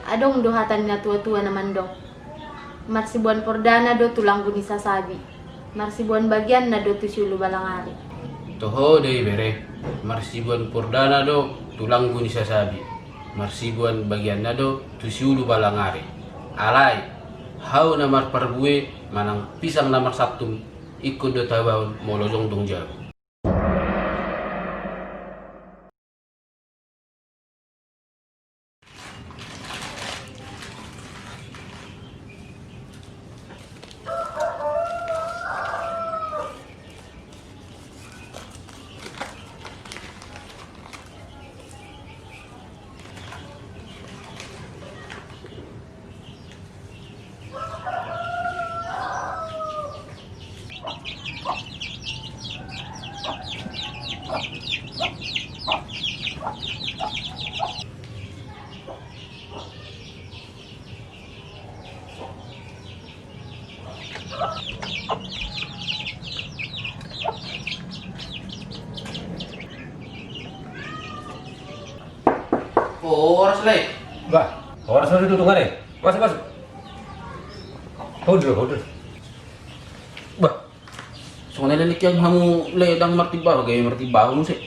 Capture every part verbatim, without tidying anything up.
Adong do hata ni na tua-tua na mandok: Marsiboan pordana do tulanggu ni sasabi, marsiboan bagianna do tu siulu balang ari. Toho do i bere, marsiboan pordana do tulanggu ni sasabi, marsiboan bagianna do tu siulu balang ari. Alai, hau na marparbue manang pisang na marsantum, ingkon do tabaon molo jongjong jabu. Horas, Lae. Bah, horas ma tutu, tunggu, Lae. Masuk, masuk. Hadir, hadir. Bah, songon na nilehon hamu, Lae, ndang martimbahon, gabe martimbahon muse.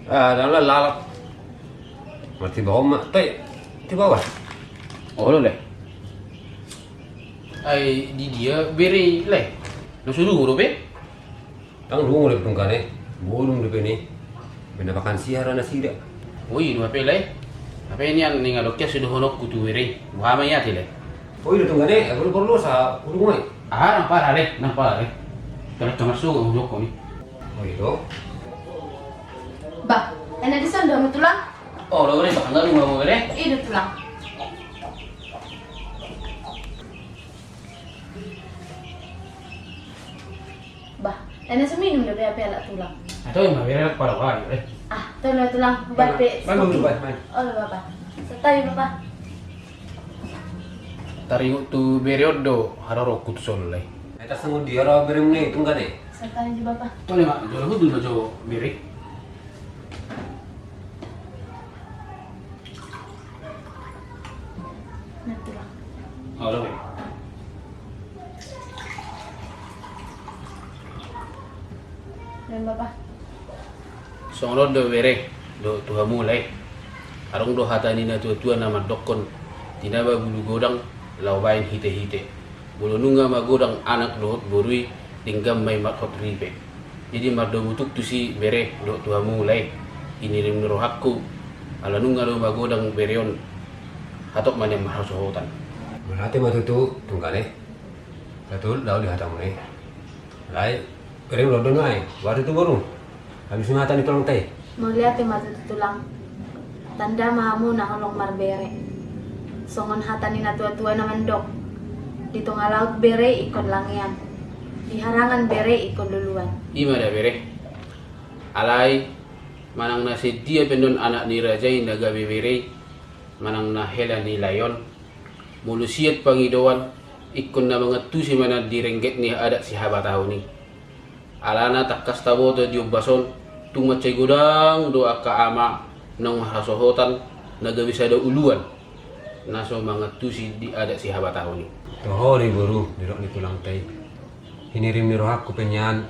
Ah, ndang, Lae, lalap. Martimbahon ma, tai, timbahon. Olo, Lae. Ai di dia bere i, Lae? Na so dungo dope? Ndang dungo dope, tunggu, Lae. Bolon dope ni. Bena pakan siara nasida. O i do hape, Lae. Hape nian, ninna do au, sude dohononku tu bere i. Boha ma i ate, Lae? O i do, tunggu, Lae. Porlu, porlu sa hudungo i. Ah, ndang pala, Lae. Ndang pala, Lae. Tolong kamar sugo hudungo i. O i do. Bah, ai na dison do hamu, Tulang? O, lo, bere, bah, ndang dungo hamu, bere? I do, Tulang. Bah, ai na so minum dope hape halak, Tulang? Atau ima bere, halak pala, bah, bere. Ah, tolo, Tulang. Bah, pe. Main dulu, bah, main. Olo, Bapa. Santabi, Bapa. Taringot tu bere on do haroroku tu son, Lae. Ai tarsongon dia ro beremuna i, tunggu, Lae? Santabi, Bapa. Tole ma, jolo hudul ma jo bere. Nanti, Bang. Halo, Bang. Bapa. Songon on do bere, dohot tu hamu, Lae. Adong do hata ni na tua-tua na mandokkon: Tinaba bulu godang, laho baen hite-hite. Molo nunga magodang anak dohot boru i, denggan ma i marhot ripe. Jadi mardomu tuk tusi, bere, dohot tu hamu, Lae, hinirim ni rohangku, ala nunga do magodang bere on, hatop ma nian marhasohotan. Mauliate ma tutu, tunggu, Lae. Sahat do hatamu, Lae. Lae, bere, molo dung, Lae, boha tutu boru? Habis ma hata ni tulang, Lae. Mauliate ma tutu, Tulang. Tanda ma hamu na holong marbere. Songon hata ni na tua-tua na mandok: Di tonga laut bere ingkon langean, di harangan bere ingkon luluan. I ma da, bere. Alai, manang na sadia pe annon anak ni raja i na gabe bere i, manang na hela ni lae on, molo siat pangidoan, ingkon na mangantusi ma nian di rengget ni adat sihabatahon i. Alana tangkas taboto di ombas on, tung mansai godang do angka ama naung marhasohotan na gabe sada uluan, na so mangantusi di adat sihabatahon i. Toho do i, boru, didok ni tulangta i: Hinirim ni rohangku pe nian,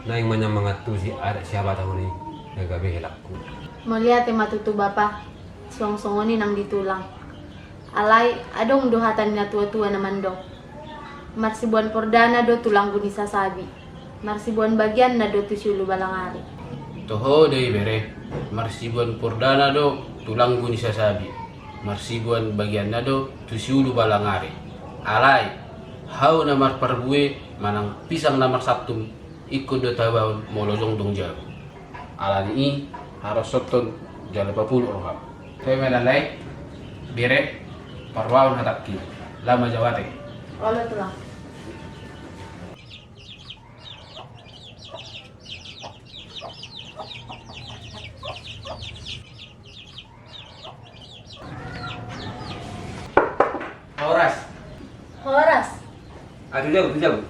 naeng ma nian mangantusi adat sihabatahon i na gabe helangku. Mauliate ma tutu, Bapa. Suang songon i nang di tulang. Alai, adong do hata ni na tua-tua na mandok: Marsiboan pordana do tulanggu ni sasabi, marsiboan bagianna do tu siulu balang ari. Toho do i, bere, marsiboan pordana do tulanggu ni sasabi, marsiboan bagianna do tu siulu balang ari. Alai, hau na marparbue manang pisang na marsantum, ingkon do tabaon molo jongjong jabu. Alani i, haroroshon jala papuluk roham. Toe ma da, Lae, bere, parrohahon hatangki. Laho ma jo au ate. Olo, Tulang. Horas. Horas. Ah, tu jabu, tu jabu.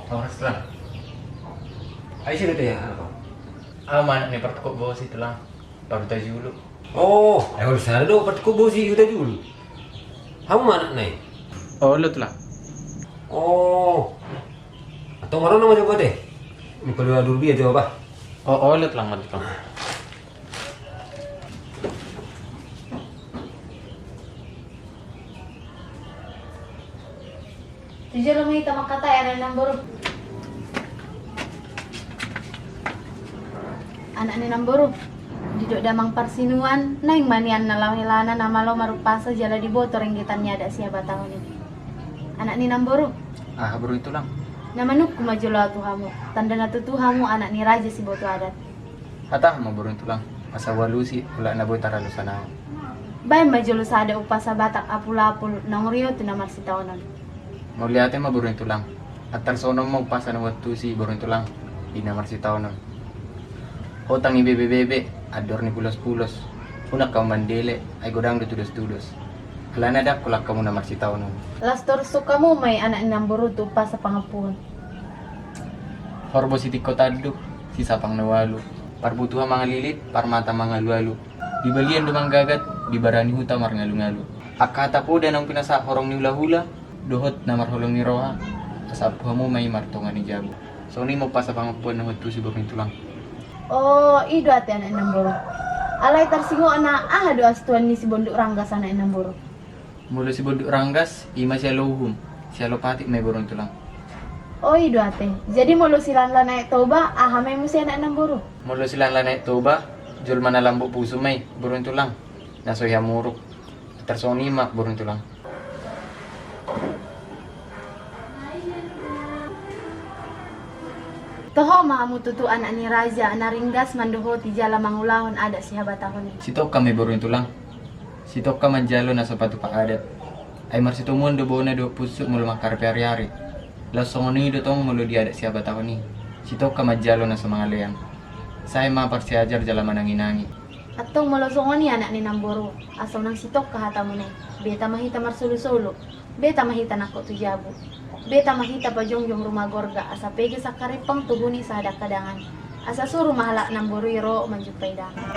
Horas, Tulang. Ai, ise do i, anak? Aha ma anak ni partukok bosi, Tulang? Paruta julu. Oh, ai olo sada do patikku bosi huta julu. Hamu ma anakna i? Olo tulang. Oh. Antong marona ma jo ate. Ni palu adur bia jo apa? Oh, olo tulang, mantap tulang. Tu jolo ma hita mangkatai anak ni namboru. Anak ni namboru, didok damang parsinuan, naeng ma nian na laho helana na malo marumpasa jala diboto renggetan ni adat sihabatahon i. Anak ni namboru. Aha boru ni tulang? Na manungkun ma jolo au tu hamu, tanda na tutu hamu anak ni raja siboto adat. Hataha ma boru ni tulang, asa hualusi, olat na boi taralo sanaon. Baen ma jolo sada umpasa Batak apul-apul naung rio tu na marsitaonon. Mauliate ma boru ni tulang. Antar songon on ma umpasa na huantusi boru ni tulang di na marsitaonon. Hotang ni bebe-bebe, andor ni pulos-pulos. Unang hamu mandele, ai godang do tudos-tudos. Alana ndang holan hamu na marsitaonon. Las torus hamu ma i anak ni namboru tu umpasa pangampuon. Horbo sitingko tanduk, sisapang na ualu. Parbutuha mangalilit, parmata mangalu-alu. Di balian do manggagat, di bara ni huta marngalu-ngalu. Angka hata poda naung pinasahat horong ni hula-hula, dohot na marholong ni roha, asa ampu hamu ma i martonga ni jabu. Songon i ma umpasa pangampuon na huantusi boru ni tulang. Oh, i do ate anak ni namboru. Alai tarsingot na aha do hastuan ni sibonduk ranggas anak ni namboru? Molo sibonduk ranggas, i ma sialo uhum, sialo patik ma i boru ni tulang. Oh, i do ate. Jadi molo silanlan Aek Toba, aha ma i muse anak ni namboru? Molo silanlan Aek Toba, jolma na lambok pusu ma i boru ni tulang, na so hea muruk. Antar songon i ma boru ni tulang. Toho ma hamu tutu anak ni raja na ringgas mandohoti jala mangulahon adat sihabatahon i. Sitongka ma i boru ni tulang. Sitongka manjalo na so patupa adat. Ai marsitomuan do bona dohot punsuk molo mangkarepe ari-ari. Laos songon i do tong molo di adat sihabatahon i. Sitongka manjalo na so mangalean. Sai ma parsiajar jala manangi-nangi. Antong molo songon i anak ni namboru, asa unang sitongka hatamuna i. Beta ma hita marsolu-solu. Beta ma hita nangkok tu jabu. Beta ma hita pajongjong ruma gorga asa pege sangkarimpang tu huni sahadangkadangan. Asa suru ma halak namboru i ro manjumpai damang.